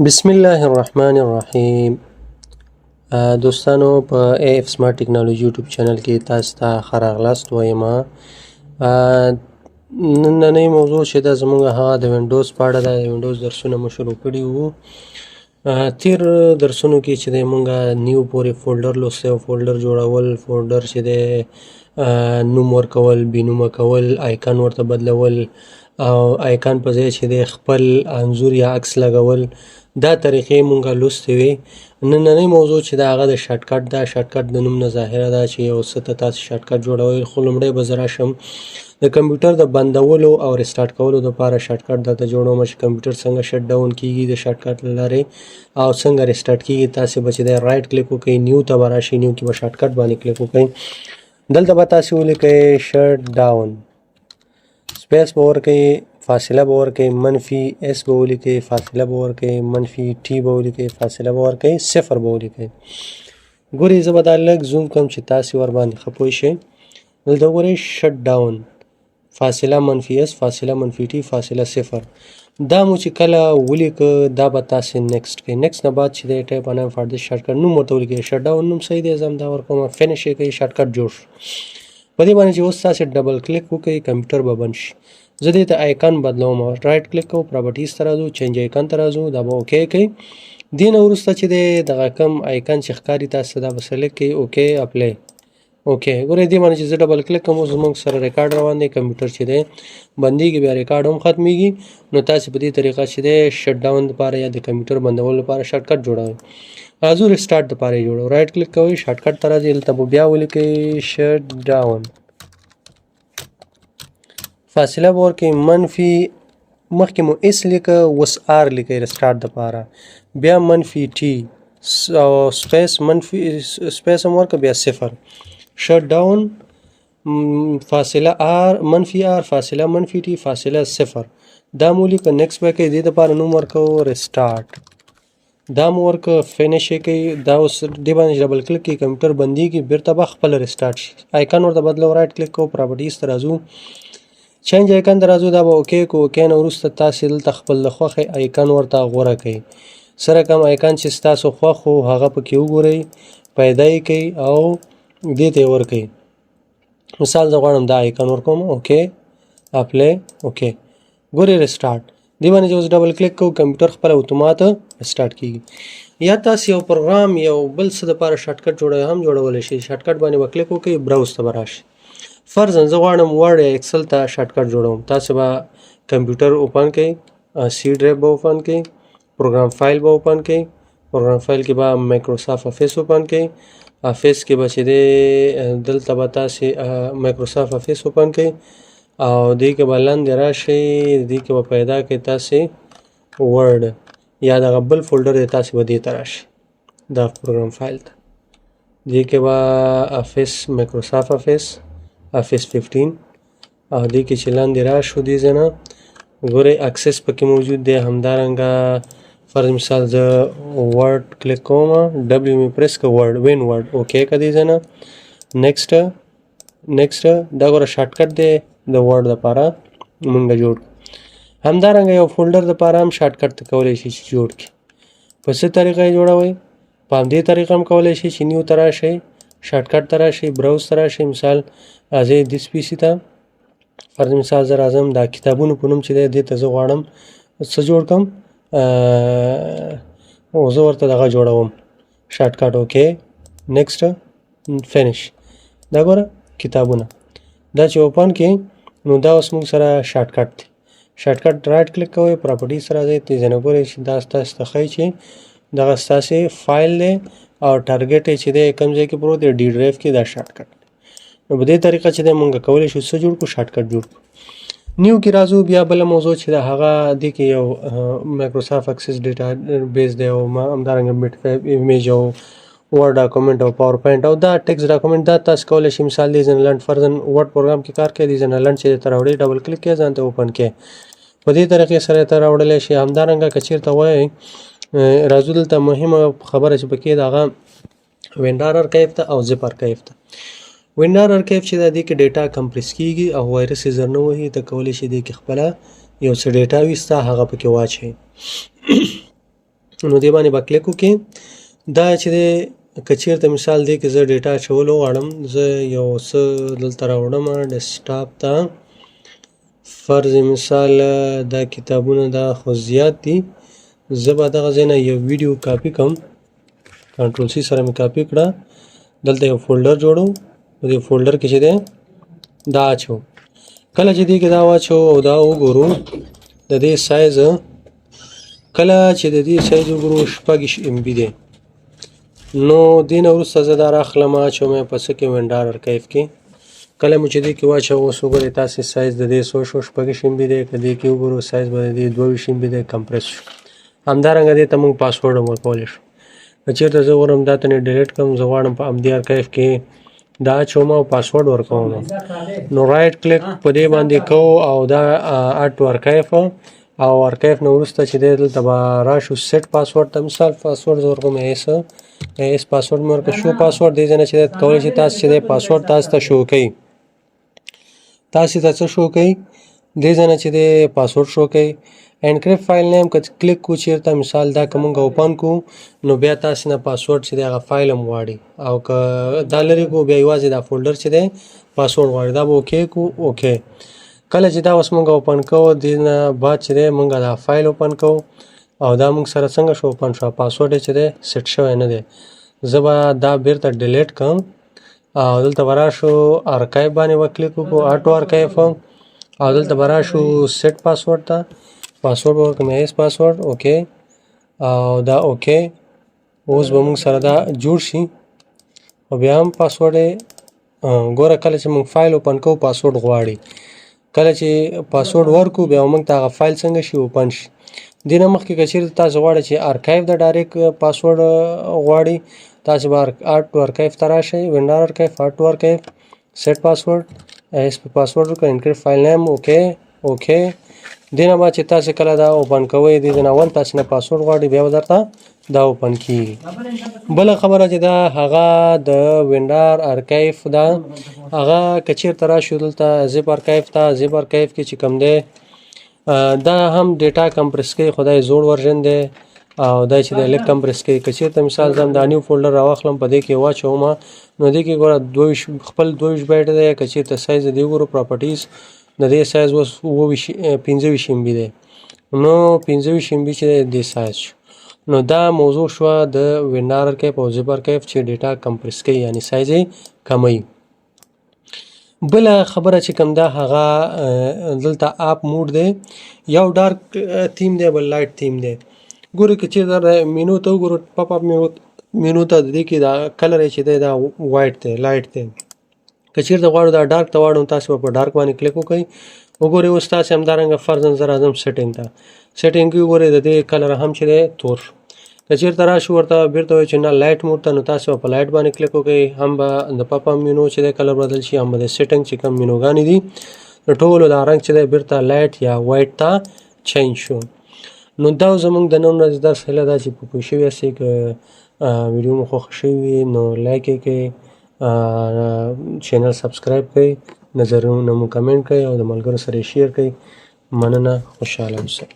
بسم الله الرحمن الرحیم. دوستانو، په ای اف سمارټ ټکنالوژي یوټیوب چینل کې تاسو ته ښه راغلاست وایم. نننۍ موضوع چې ده زموږ هغه د وینډوز په اړه ده. د وینډوز درسونه مو شروع کړي وو. تیر درسونو کې چې دی مونږ نیو پورې فولډر لوستی او فولډر جوړول، فولډر چې دی نوم ورکول، بې نومه کول، آیکن ورته بدلول او آیکن په ځای چې دی خپل انځور یا عکس لګول، دا طریقې مونږ لوستې وې. نننۍ موضوع چې ده هغه د شارټکټ ده. شارټکټ د نوم نه ظاهره ده چې یو څه ته تاسو شارټکټ جوړوئ. خو لومړی به زه راشم د کمپیوټر د بندولو او ریسټارټ کولو دپاره شارټکټ درته جوړوم چې کمپیوټر څنګه شټ ډاون کیږي د شارټکټ له لارې او څنګه ریسټارټ کیږي. تاسې به چې دی رایټ کلیک وکړئ، نیو ته به راشئ، نیو کې به شارټکټ باندې کلیک وکړئ. دلته به تاسې ولیکئ شټ ډاون، سپیس به ورکړئ، فاصله به ورکړئ، منفي اس به ولیکئ، فاصله به ورکړئ، منفي ټي به ولیکئ، فاصله به ورکړئ، صفر به ولیکئ. ګورئ، زه به دا لږ زوم کړم چې تاسې ورباندې ښه پوه شئ. دلته وګورئ، شټ ډاون فاصله منفي اس فاصله منفي ټي فاصله صفر. دا مو چې کله ولیکه دا به تاسې نیکسټ کړئ. نیکسټ نه بعد چې دی ټایپ نیم فار دیس شارټکټ، نوم ورته ولیکئ. شټ ډاون نوم صحیح دی، زه همدا ورکوم. فینش یې کړئ، شارټکټ جوړ شو. په دې باندې چې اوس تاسې ډبل کلیک وکړئ، کمپیوټر به بند شي. زه دې ته آیکن بدلوم. رایټ کلیک کوو، پراپرټیز ته راځو، چینج آیکن ته راځو، دا به اوکی کړئ. دې نه وروسته چې دی دغه کوم آیکن چې ښکاري تاسو ته، دا به سلیکټ کړئ، اوکی، اپلای، اوکی. ګورئ، دې باندې چې زه ډبل کلیک کوم، اوس زموږ سره ریکارډ روان دی. کمپیوټر چې دی بندیږي، بیا ریکارډ هم ختمیږي. نو تاسې په دې طریقه چې دی شټ ډاون دپاره یا د کمپیوټر بندولو لپاره شارټکټ جوړوئ. راځو ریسټارټ دپاره یې جوړو. رایټ کلیک کوئ، شارټکټ ته راځئ، دلته به بیا ولیکئ شټ ډاون، فاصله به ورکړئ، منفي، مخکې مو اس لیکه، اوس آر لیکئ ریسټارټ دپاره، بیا منفي ټي او سپیس، منفي سپیس هم ورکړه، بیا صفر. شټ ډاون فاصله آر منفي آر فاصله منفي ټي فاصله صفر، دا مو ولیکه. نیکسټ به کوئ. دې دپاره نوم ورکوو ریسټارټ، دا مو ورکه، فینش یې کوي. دا اوس دې باندې ډبل کلیک کوي، کمپیوټر بندیږي، بیرته به خپله ریسټارټ شي. آیکن ورته بدلو. رایټ کلیک کوو، پراپرټیز ته راځو، چینج آیکن ته راځو، دا به اوکی کوو. اوکی نه وروسته تاسې دلته خپل د خوښې آیکن ورته غوره کړئ. څه رقم آیکن چې ستاسو خوښ و هغه پکې وګورئ، پیدا یې کړئ او دې ته یې ورکړئ. مثال زه غواړم دا آیکن ورکوم، اوکی، اپلای، اوکی. ګورئ، ریسټارټ دې باندې چې اوس ډبل کلیک کوو، کمپیوټر خپله اتومات ریسټارټ کیږي. یا تاسې یو پروګرام یو بل څه دپاره شارټکټ جوړوئ هم جوړولی شئ. شارټکټ باندې به کلیک وکړئ، براوز ته به راشئ. فرضاً زه غواړم ورډ یا اکسل ته شارټکټ جوړوم. تاسې به کمپیوټر اوپن کړئ، سی ډرایو به اوپن کړئ، پروګرام فایل به اوپن کړئ، پروګرام فایل کې به مایکروسافټ افیس اوپن کړئ، افیس کې به چې دی دلته به تاسې مایکروسافټ افیس اوپن کړئ او دې کې به لاندې راشئ، دې کې به پیدا کړئ تاسې ورډ یا دغه بل فولډر دی. تاسې به دې ته راشئ، دا پروګرام فایل ته، دې کې به افیس، مایکروسافټ افیس، افیس 15 او دې کې چې لاندې راشو دې ځای نه ګورئ اکسس پکې موجود دی. همدارنګه فرض مثال زه ورډ کلیک کوم، ډبلیو مې پریس که، ورډ، وین ورډ، اوکی که دې ځای نه نیکسټ، نیکسټ. دا ګوره شارټکټ دی د ورډ دپاره مونږ جوړ. همدارنګه یو فولډر دپاره هم شارټکټ ته کولی شئ چې جوړ کړئ. په څه طریقه یې جوړوئ؟ په همدې طریقه هم کولی شئ چې نیو ته راشئ، شارټکټ ته راشئ، براوز ته راشئ. مثال راځئ دیس پی سي ته. فرض مثال زه راځم دا کتابونو په نوم چې دی، دې ته زه غواړم څه جوړ کړم او زه ورته دغه جوړوم شارټکټ، اوکی، نیکسټ، فینش. دا ګوره کتابونه، دا چې اوپن کړئ نو دا اوس موږ سره شارټکټ دی. شارټکټ رایټ کلیک کوئ، پراپرټیز ته راځئ، دې ځای نه ګورئ چې دا ستاسو ته ښیي چې دغه ستاسې فایل دی او ټارګټ یې چې دی کوم ځای کې پروت دی، ډي ډرایو کې، دا شارټکټ دی. نو په دې طریقه چې دی مونږ کولی شو څه جوړ کړو؟ شارټکټ جوړ کړو. نیو کې راځو. بیا بله موضوع چې ده هغه دې کې یو مایکروسافټ اکسس ډیټا بیس دی او همدارنګه امیج او ورډ ډاکومنټ او پاور پوینټ او دا ټیکسټ ډاکومنټ. دا تاسو کولی شئ مثال دې ځای نه لنډ، فرضاً ورډ پروګرام کې کار کوي، دې ځای نه لنډ چې ته راوړې، ډبل کلیک کوې، ځان ته اوپن کوې، په دې طریقې سره ته راوړلی شې. همدارنګه که چېرته وایئ راځو دلته مهمه خبره چې پکې ده هغه وینرار ارکایف ته او زپ ارکایف ته. وینرار ارکایف چې ده، دې کې ډیټا کمپریس کیږي او وایرس یې زر نه وهي. ته کولی شې دې کې خپله یو څه ډیټا وي ستا، هغه پکې واچوي. نو دې باندې به کلیک وکړي. دا چې دی که چېرته مثال دی کې زه ډیټا اچول وغواړم، زه یو څه دلته راوړم ډیسکټاپ ته، فرض مثال دا کتابونه دا خو زیات دي، زه به دغه ځای نه یو ویډیو کاپي کوم، کنټرول سی سره مې کاپي کړه، دلته یو فولډر جوړو، په دې فولډر کې چې دی دا اچو. کله چې دې کې دا واچو او دا وګورو د دې سایز، کله چې د دې سایز وګورو 26 MB دی. نو دې نه وروسته زه دا راخلم اچوم یې په څه کې WinRAR archive کې. کله مو چې دې کې واچو اوس وګورئ تاسې سایز د دې څو شو، 26 MB دی. که دې کې وګورو سایز به د دې 22 MB دی، compress شو. همدارنګه دې ته موږ پاسورډ هم ورکولی شو. که چېرته زه غواړم دا تنې delete کړم، زه غواړم په همدې archive کې دا اچوم او پاسورډ ورکوم، نو right click په دې باندې کوو او دا add to archive، او archive نه وروسته چې دی دلته به راشو set password ته. مثال پاسورډ زه ورکوم S S password مې ورکړ، show password. دې ځای نه چې دی کولی شئ تاسو چې دی پاسورډ تاسو ته شو کوي، تاسې ته څه شو کوي، دې ځای نه چې دی پاسورډ شو کوي. encrypt file name که کلیک کو چېرته، مثال دا که مونږ open کو نو بیا تاسې نه پاسورډ چې دی هغه فایل هم غواړي، او که دا لرې کو بیا یوازې دا فولډر چې دی پاسورډ غواړي. دا به okay کو، okay. کله چې دا اوس مونږ open کوو، دې نه بعد چې دی مونږ دا فایل open کوو او دا مونږ سره څنګه شو open شو، پاسورډ یې چې دی سیټ شوی نه دی. زه به دا بیرته delete کړم او دلته به راشو archive باندې به کلیک وکړو، add to archive، او دلته به راشو set password ته، پاسورډ به ورکړم S password، okay، او دا okay. اوس به مونږ سره دا جوړ شي او بیا هم پاسورډ یې ګوره. کله چې مونږ فایل open کوو پاسورډ غواړي، کله چې پاسورډ ورکو بیا مونږ ته هغه فایل څنګه شي open شي. دې نه مخکې که چېرته تاسو غواړئ چې archive د direct password غواړي، تاسو به add to archive ته راشئ، WinRAR archive، add to archive، set password، S په پاسورډ ورکړئ، encrypt file name، okay okay. دې نه بعد چې تاسو کله دا open کوئ، دې نه اول تاسو نه پاسورډ غواړي، بیا به درته دا open کیږي. بله خبره چې دا هغه د WinRAR archive ده، هغه که چېرته راشو دلته zip archive ته، zip archive کې چې کوم دی دا هم ډیټا compress کوي، خو دا یې زوړ version دی او دا چې دی لږ compress کوي. که چېرته مثال زه هم دا new folder راواخلم په دې کې واچوم، نو دې کې ګوره خپل 22 بایټ دی. که چېرته سایز د دې وګورو properties، د دې سایز اوس 25 MB دی، نو 25 MB چې دی دې سایز شو. نو دا موضوع شوه د WinRAR archive او zip archive چې ډیټا compress کوي، یعنی سایز یې کموي. بله خبره چې کوم ده هغه دلته app mode دی، یو dark theme دی بل light theme دی. ګورئ که چېرته مینو ته وګورو، pop up menu ته، د دې کې دا color یې چې دی دا white دی، light دی. که چېرته غواړو دا dark ته واړو، تاسو به په dark باندې کلیک وکړئ. وګورئ اوس تاسې همدارنګه فرضاً زه راځم setting ته، setting کې وګورئ د دې color هم چې دی تور شو. که چېرته راشو ورته بیرته وایي چې نه light mode ته، نو تاسو به په light باندې کلیک وکړئ، هم به د pop up menu چې دی color بدل شي، هم به د setting چې کوم مینوګانې دي د ټولو دا رنګ چې دی بیرته light یا white ته change شو. نو دا زموږ د نن ورځې درس، هیله ده چې په پوه شوي یاستئ. که ویډیو مو خوښه شوې وي نو like یې کړئ، channel subscribe کړئ، نظرونه مو کمنټ کړئ او د ملګرو سره یې share کړئ. مننه، خوشحاله اوسئ.